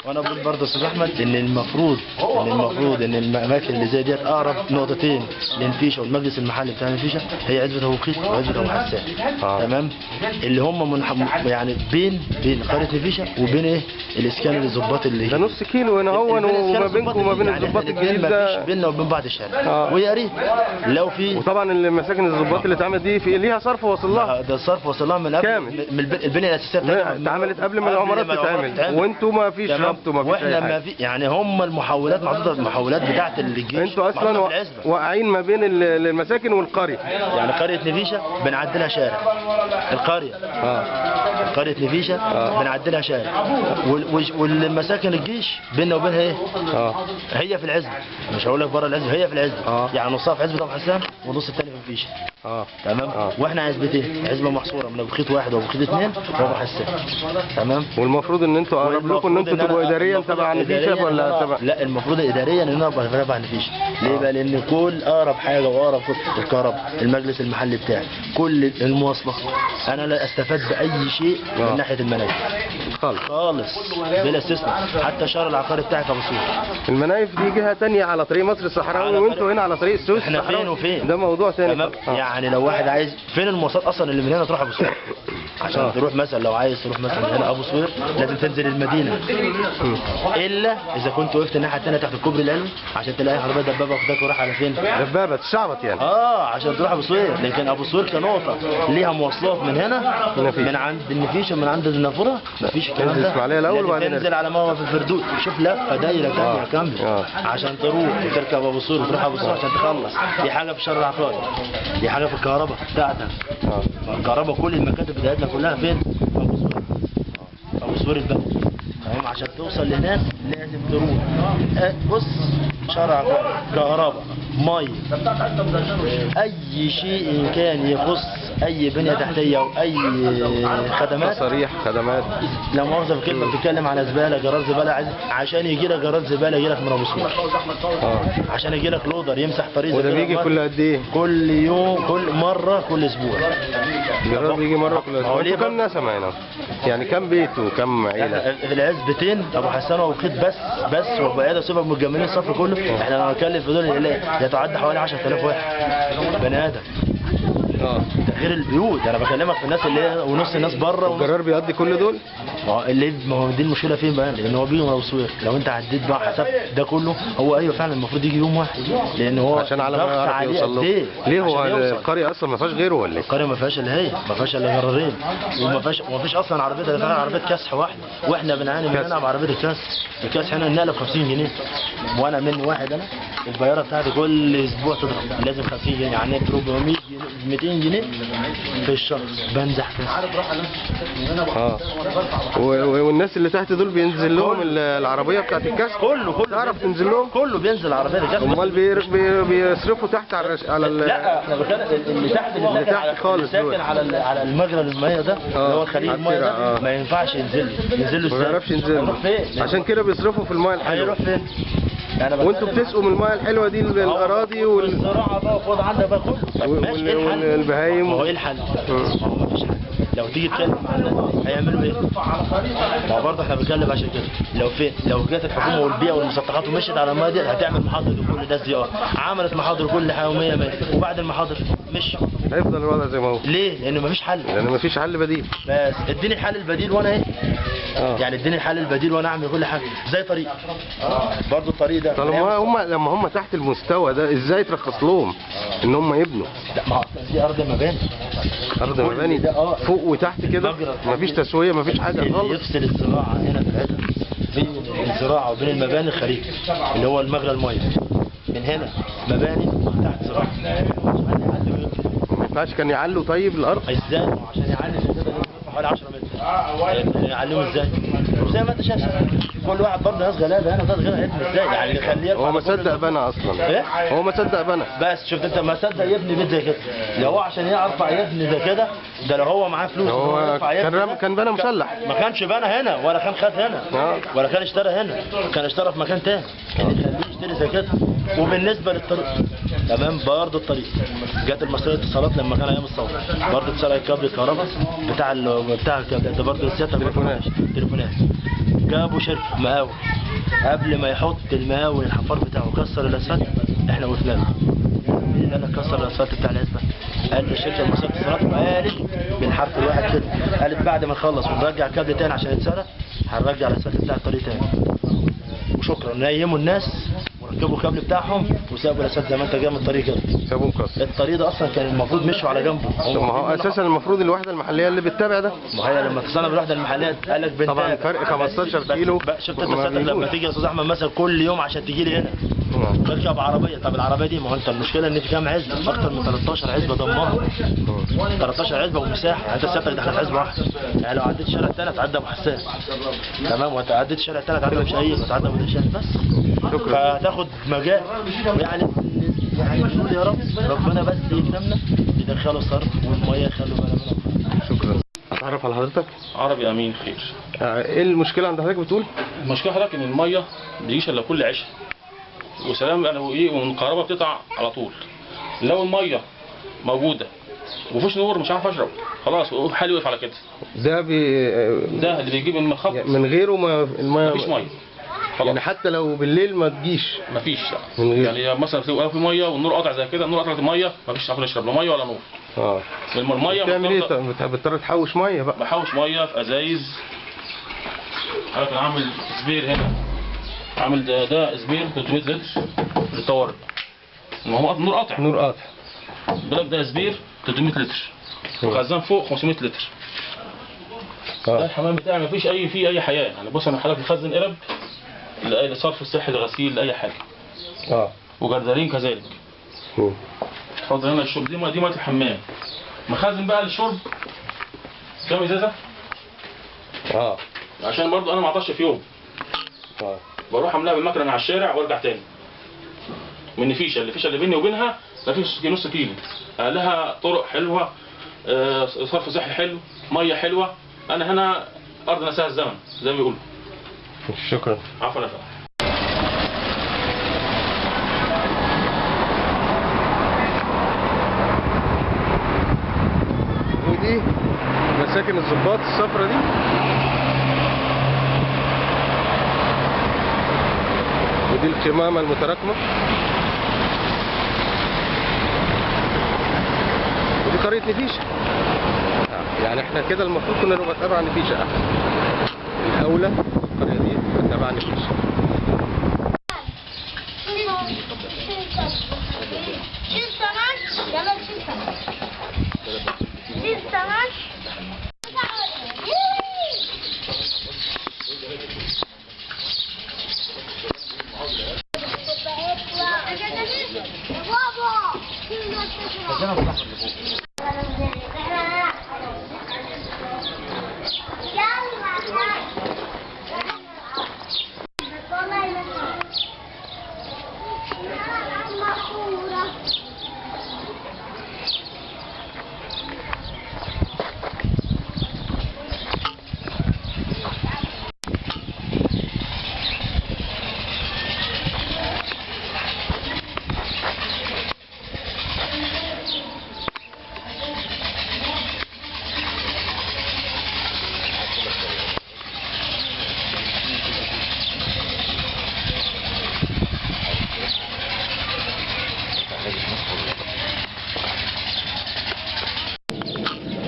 وانا بقول برضه استاذ احمد ان المفروض ان الاماكن اللي زي ديت اقرب نقطتين لنفيشه والمجلس المحلي بتاع نفيشه هي عزبه ابو خيط وعزبه ابو حسان. تمام، اللي هم يعني بين قرية نفيشه وبين ايه الاسكان للظباط اللي ده نص كيلو هنا هو وما بينكم وما بين الظباط الجديد ده بيننا وبين بعض الشارع. ويا ريت لو في، وطبعا المساكن الظباط اللي اتعملت دي في ليها صرف وصل لها، ده الصرف وصل لها من قبل، من البنية الاساسية بتاعتها اتعملت قبل ما العمارات تتعمل، وانتوا ما فيش ربط وما فيش اي حاجة. ما في يعني هم المحولات محطوطة، المحولات بتاعه الجيش انتوا اصلا واقعين ما بين المساكن والقريه. يعني قرية نفيشه بنعدلها شارع، القرية قرية نفيشه بنعدلها شارع، والمساكن الجيش بيننا وبينها ايه؟ هي في العزبة، مش هقول لك بره العزبة، هي في العزبة. يعني نصها في عزبه ابو حسان والنص الثاني في نفيشه. تمام. واحنا عزبتين، عزبه محصورة من ابو خيط واحد وابو خيط اثنين وابو حسان. تمام. والمفروض ان انتوا اقرب لكم ان انتوا تبقوا اداريا تبع نفيشه ولا تبع؟ لا، المفروض اداريا ان انا ابقى تبع نفيشه. ليه بقى؟ لان كل اقرب حاجة واقرب الكهرباء، المجلس المحلي بتاعي، كل المواصلات، انا لا استفاد باي شيء من ناحية المنايف خالص خالص بلا استثناء. حتى الشارع العقاري بتاعي في ابو سويف. المنايف دي جهة ثانية على طريق مصر الصحراوي، وانتوا هنا على طريق السويس. احنا فين وفين؟ ده موضوع ثاني. يعني لو واحد عايز فين المواصلات اصلا اللي من هنا تروح ابو سويف؟ عشان تروح مثلا، لو عايز تروح مثلا من هنا ابو سويف لازم تنزل المدينة، الا اذا كنت وقفت الناحية الثانية تحت الكوبري العلوي عشان تلاقي عربية دبابة واخداك ورايحه على فين؟ دبابة تشعبط يعني. عشان تروح ابو سويف. لكن ابو سويف كنقطه ليها مواصلات من هنا، من عند النفيشه، من عند النافوره، مفيش الكلام ده. تنزل اسماعيليه الاول وبعدين تنزل على موقف الفردوس، شوف لفه دايرة ثانية كاملة عشان تروح وتركب ابو سويف وتروح ابو سويف عشان تخلص. دي حاجة في الشارع العقاري، دي حاجة في الكهرباء بتاعتنا. الكهرباء كل المكاتب بتاعتنا كلها فين؟ في ابو سويف، ابو سويف البلد. تمام. عشان توصل لهناك لازم تروح بص شارع كهرباء، مية، اي شيء كان يخص اي بنيه تحتيه او اي خدمات، تصاريح خدمات. لا مؤاخذة في كلمة، بتتكلم على زبالة، جرار زبالة، عايز عشان يجي لك جرار زبالة يجي لك من ابو سويف. عشان يجي لك لودر يمسح طريق زبالة. وده بيجي كل قد ايه؟ كل يوم، كل مرة، كل اسبوع. الجرار بيجي مرة كل اسبوع. انتوا كم نسمه هنا؟ يعني كم بيت وكم عيله؟ العزبتين ابو حسان وابو خيط بس وابو عياده وسيبك متجملين الصف كله. احنا لو هنتكلم في دول يتعدى حوالي 10000 واحد بني ادم. ده غير البيوت، انا بكلمك في الناس اللي هي ونص الناس بره. الجرار بيقضي كل دول؟ ما هو دي المشكلة فين بقى؟ لان هو بيجي من ابو سويف. لو انت عديت بقى حسبت ده كله، هو ايوه فعلا المفروض يجي يوم واحد، لان هو عشان على ما يعرف يوصل له. ليه هو القرية اصلا ما فيهاش غيره ولا ايه؟ القرية ما فيهاش الا هي، ما فيهاش الا جرارين، وما فيش اصلا عربية، ده فيها عربية كسح واحدة، واحنا بنعاني من هنا بعربيه الكسح. الكسح هنا النقلة ب 50 جنيه، وانا من واحد انا البياره بتاعتي كل اسبوع تضرب لازم 50 جنيه، يعني 400 جنيه 200 جنيه في الشهر بنزح كسح. والناس اللي تحت دول بينزل لهم العربية بتاعت الكسح كله تعرف تنزل لهم؟ كله بينزل عربية الكسح. امال بيصرفوا تحت على لا احنا بنتكلم اللي تحت، اللي تحت خالص، ساكن على المجرى المية ده اللي هو خليج المية ده، ما ينفعش ينزل له، ازاي؟ ما بيعرفش ينزل له، عشان كده بيصرفوا في المية الحلوة. هيروح فين؟ وانتوا بتسقوا من المية الحلوة دي الاراضي والزراعة بقى، وخد عندك بقى كله والبهايم. ما هو ايه الحل؟ ما هو مفيش حل. لو تيجي تتكلم مع الناس هيعملوا ايه؟ ما هو برضه احنا بنتكلم عشان كده. لو جت الحكومة والبيئة والمسطحات ومشيت على المية دي هتعمل محاضر لكل ده زيارة، عملت محاضر كل حاجة 100 100، وبعد المحاضر مش هيفضل الوضع زي ما هو. ليه؟ لانه مفيش حل. لانه مفيش حل بديل. بس اديني الحل البديل وانا ايه؟ يعني اديني الحل البديل وانا اعمل كل حاجة زي طريق. برضه الطريق ده طالما هم لما هم تحت المستوى ده ازاي ترخص لهم ان هم يبنوا؟ لا ما هو دي ارض مباني، ارض مباني ده فوق وتحت كده مفيش تسويه، مفيش حاجة خالص. يفصل الزراعة هنا في العزبة بين الزراعة وبين المباني الخارجي اللي هو المجرى المية، من هنا مباني تحت زراعة. ما ينفعش كان يعلوا طيب الارض؟ ازاي؟ عشان يعلي كده حوالي 10 متر، يعلوه ازاي؟ وزي ما انت شايف كل واحد برضه ناس غلابة هنا، ده غير هيبني ازاي؟ يعني اللي يخليه هو ما صدق بنى اصلا. ايه؟ هو ما صدق بنى. بس شفت انت ما صدق يبني بيت زي كده، لو هو عشان يرفع يبني زي كده، ده لو هو معاه فلوس هو كان بنى مسلح، ما كانش بنى هنا ولا كان خد هنا ولا كان اشترى هنا، كان اشترى في مكان تاني، كان يخليه يشتري زي كده. وبالنسبة للطريق، تمام. برضه الطريق جت المصرية اتصالات لما كان ايام الثورة برضه اتسرق كابل الكهرباء بتاع بتاع ده برضه سيادتك، تليفونات. جابوا شركة مقاول، قبل ما يحط المقاول الحفار بتاعه كسر الاسفلت، احنا وقفنا له. مين اللي قال كسر الاسفلت بتاع العزبة؟ قال الشركة المصرية اتصالات، وقالت بالحرف الواحد كده، قالت بعد ما نخلص ونرجع كابل تاني عشان يتسرق هنرجع الاسفلت بتاع الطريق تاني. وشكرا. نيموا الناس وركبوا الكابل بتاعهم وسابوا الاسفلت زي ما انت جاي من الطريق كده. سابوه مكسر. الطريق ده اصلا كان المفروض مشوا على جنبه. طب ما هو اساسا المفروض الوحدة المحلية اللي بتتابع ده. ما هي لما اتصلنا بالوحدة المحلية قال لك بنتابع. طبعا فرق 15 كيلو. شفت انت لما تيجي يا استاذ احمد مثلا كل يوم عشان تيجي لي هنا تركب عربية، طب العربية دي ما هو انت المشكلة ان في كام عزبه، اكتر من 13 عزبه دمرها، 13 عزبه ومساحة، يعني انت سيادتك دخلت عزبه واحدة، يعني لو عديت الشارع الثاني هتعدي ابو حسان، تمام، وعديت الشارع الثاني هتعدي ابو شهيد وتعدي ابو دهشان بس. شكرا. فهتاخد مجال يعني نقول يا رب ربنا بس يكرمنا يدخلوا صرف والمية يخلوا بالها منها. شكرا. اتعرف على حضرتك؟ عربي امين خير. ايه المشكلة عند حضرتك بتقول؟ المشكلة حضرتك ان المية ما بتجيش الا كل عشاء وسلام انا وايه، والكهرباء بتقطع على طول. لو المية موجودة ومفيش نور مش عارف اشرب، خلاص حالي وقف على كده. ده ده اللي بيجيب من الخط، من غيره ما المية مفيش مية خلاص. يعني حتى لو بالليل ما تجيش مفيش، لا. يعني مثلا لو في مية والنور قاطع زي كده، النور قطعت المية مفيش عارف نشرب لا مية ولا نور. المية بتعمل ايه؟ طب بتضطر تحوش مية بقى. بحوش مية في ازايز. حضرتك انا عامل spare هنا، عامل ده spare 300 لتر للطوارئ. ما هو نور قاطع، نور قاطع. بالك ده spare 300 لتر وخزان فوق 500 لتر. ده الحمام بتاعي مفيش اي فيه اي حياة. يعني بص انا حضرتك مخزن قرب لصرف الصحي لغسيل لاي حاجة. وجردلين كذلك. اتفضل هنا الشرب، دي مية الحمام. مخزن بقى للشرب كام ازازة؟ عشان برضو انا ما اعطش في يوم. بروح املاها بالمكنه من على الشارع وارجع تاني. من الفيشه، الفيشه اللي بيني وبينها مفيش نص كيلو. لها طرق حلوة، صرف صحي حلو، مية حلوة. انا هنا ارض نساها الزمن زي ما بيقولوا. شكرا. عفوا يا فندم. ودي مساكن الظباط الصفرا دي. ودي القمامة المتراكمة. ودي قرية نفيشة. يعني احنا كده المفروض كنا نبقى تبع نفيشة احسن. الأولى القرية دي تبقى تبع نفيشة.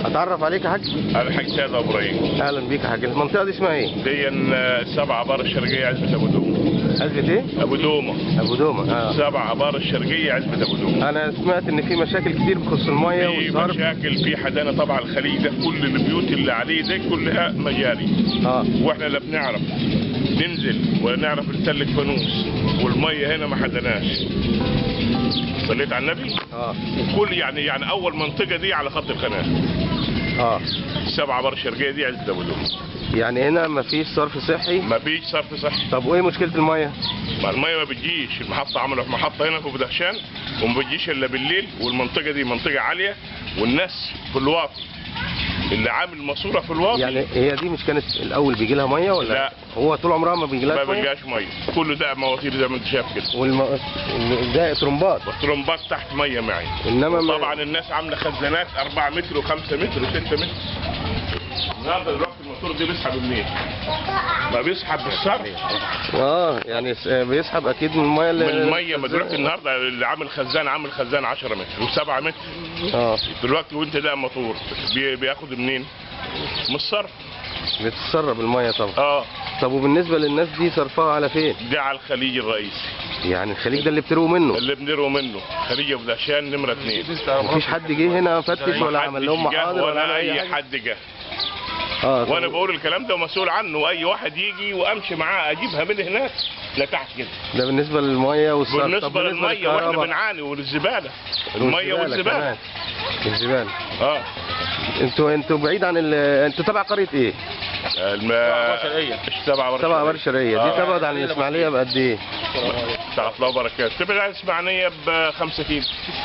اتعرف عليك يا حاج؟ انا الحاج سيد ابراهيم. اهلا بيك يا حاج. المنطقة دي اسمها ايه؟ دي 7 ابار الشرقية عزبه ابو دومه. عزبه ايه؟ ابو دومه. ابو دومه. 7 ابار الشرقية عزبه ابو دومه. انا سمعت ان في مشاكل كتير بخصوص المية والصرف. في مشاكل في حدانا طبعا الخليج ده كل البيوت اللي عليه ده كلها مجاري. واحنا لا بنعرف ننزل ولا نعرف نسلك فانوس، والمية هنا ما حدناش. صليت على النبي؟ وكل يعني اول منطقة دي على خط القناة. 7 ابار الشرقية دي عزبه ابو دومه. يعني هنا مفيش صرف صحي؟ مفيش صرف صحي. طب وايه مشكلة المية؟ ما المية ما بتجيش، المحطة عملوا محطة هنا في ابو دهشان وما بتجيش الا بالليل، والمنطقة دي منطقة عالية والناس في الواطي. اللي عامل ماسوره في الواطي. يعني هي دي مش كانت الاول بيجي لها مية ولا؟ لا، هو طول عمرها ما بيجي لها مية، ما بيجيلهاش مية، كله ده مواتير زي ما انت شايف كده. ده ترمبات، الترمبات تحت مية معي. انما طبعا الناس عامله خزانات 4 متر و5 متر و6 متر. النهارده دلوقتي الموتور دي بيسحب منين؟ ما بيسحب بالصرف. يعني بيسحب اكيد من المية اللي من المية. ما دلوقتي النهارده اللي عامل خزان عامل خزان 10 متر و7 متر. دلوقتي وانت ده موتور بياخد منين؟ من الصرف. بتتسرب المية طبعا. طب وبالنسبة للناس دي صرفها على فين؟ دي على الخليج الرئيسي. يعني الخليج ده اللي بترووا منه؟ اللي بنرووا منه، خليج ابو دهشان نمره 2. مفيش حد جه هنا فتش ولا عمل لهم محاضر ولا اي حد جه. وانا بقول الكلام ده ومسؤول عنه، اي واحد يجي وامشي معاه اجيبها من هناك لتحت كده. ده بالنسبة للمية والصرف. بالنسبة للمية واحنا بنعاني، وللزباله. المية والزباله. الزبالة. انتوا بعيد عن انتوا تبع قرية ايه؟ سبعة بر شرقية. دي تبعد عن الاسماعيلية بقد ايه؟ بتاعت الله وبركاته. تبعد عن الاسماعيلية ب 5 كيلو.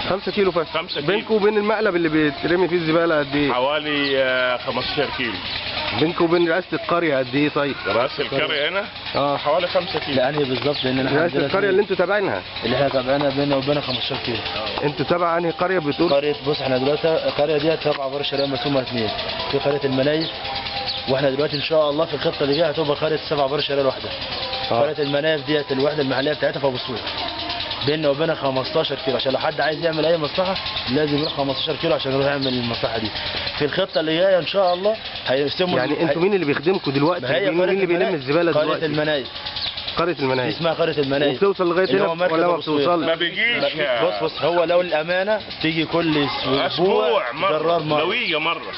5 كيلو بس. 5 كيلو. بينكم وبين المقلب اللي بيترمي فيه الزبالة قد ايه؟ حوالي 15 كيلو. بينكم وبين رئاسة القرية قد ايه طيب؟ رئاسة القرية هنا؟ حوالي 5 كيلو. لا انهي بالظبط؟ لان احنا رئاسة القرية اللي انتوا تابعينها. اللي احنا تابعينها بيننا وبينها 15 كيلو. انتوا تابع انهي قرية بتقول؟ قرية، بص احنا دلوقتي القرية دي تابعة بر الشرقية مقسومة 2، في قرية المنايف، واحنا دلوقتي ان شاء الله في الخطة اللي جاية هتبقى قرية 7 بر الشرقية لوحدها. قرية المنايف ديت الوحدة المحلية بتاعتها في ابو الصوف. بيننا وبينها 15 كيلو، عشان لو حد عايز يعمل اي مصلحة لازم يروح 15 كيلو عشان يروح يعمل المصلحة دي. في الخطة اللي جاية ان شاء الله هيقسموا. يعني انتوا مين اللي بيخدمكم دلوقتي؟ مين اللي بيلم الزبالة دلوقتي؟ قرية المنايف. قرية المنايف اسمها قرية المنايف. وبتوصل لغاية هنا ولا ما بتوصلش؟ ما بيجيش. بص هو لو الأمانة تيجي كل أسبوع مرة، لوية مرة.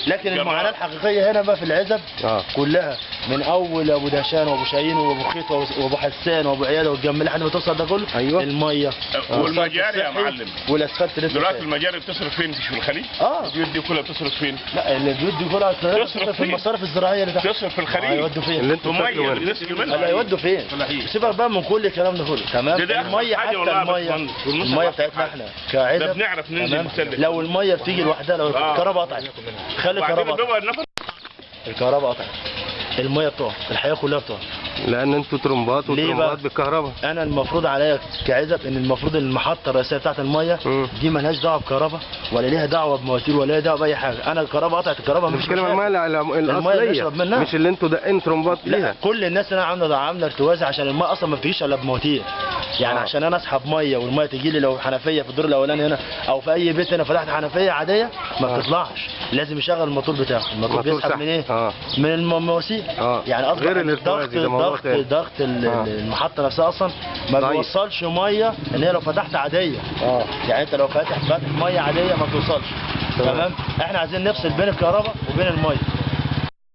لكن المعاناة الحقيقية هنا بقى في العزب كلها، من أول أبو دهشان وأبو شاهين وأبو خيط وأبو حسان وأبو عيادة والجمال لحد ما توصل ده كله. أيوه. المية والمجاري يا معلم. والأسفلت لسه. دلوقتي المجاري بتصرف فين؟ مش في الخليج؟ البيوت دي كلها بتصرف فين؟ لا البيوت دي كلها بتصرف في المصارف الزراعية اللي تحت. بتصرف في الخليج. هيودوا فين؟ اللي انتوا منها. هيودوا فين؟ سيبك بقى من كل الكلام ده كله، تمام؟ المية حتى المية بتاعتنا احنا كعزب بنعرف ننزل. لو المية بتيجي لوحدها، لو الكهرباء قطعت، خلي الكهرباء قطعت، الكهرباء قطعت، المية بتقف، الحياة كلها بتقف. لان انتوا ترمبات وترمبات بالكهرباء. انا المفروض عليا كعزب ان المفروض المحطة الرئيسية بتاعت المية دي مالهاش دعوه بكهرباء ولا ليها دعوه بمواتير ولا ليها دعوه باي حاجة. انا الكهرباء قطعت، الكهرباء مش بتتكلم المية الاصلية، مش اللي انتوا دقين ترمبات ليها. كل الناس اللي انا عامله ارتواز عشان المية اصلا ما بتجيش الا بمواتير. يعني عشان انا اسحب مية والمية تجي لي لو حنفية في الدور الاولاني هنا او في اي بيت هنا فتحت حنفية عادية ما بتطلعش، لازم يشغل الموتور بتاعه. الموتور بيسحب من ايه؟ من المواسير. يعني اصلا غير الارتواز، ضغط المحطة نفسها اصلا ما بيوصلش مية، ان هي لو فتحت عادية. يعني انت لو فاتح مية عادية ما بتوصلش. تمام. احنا عايزين نفصل بين الكهرباء وبين المية.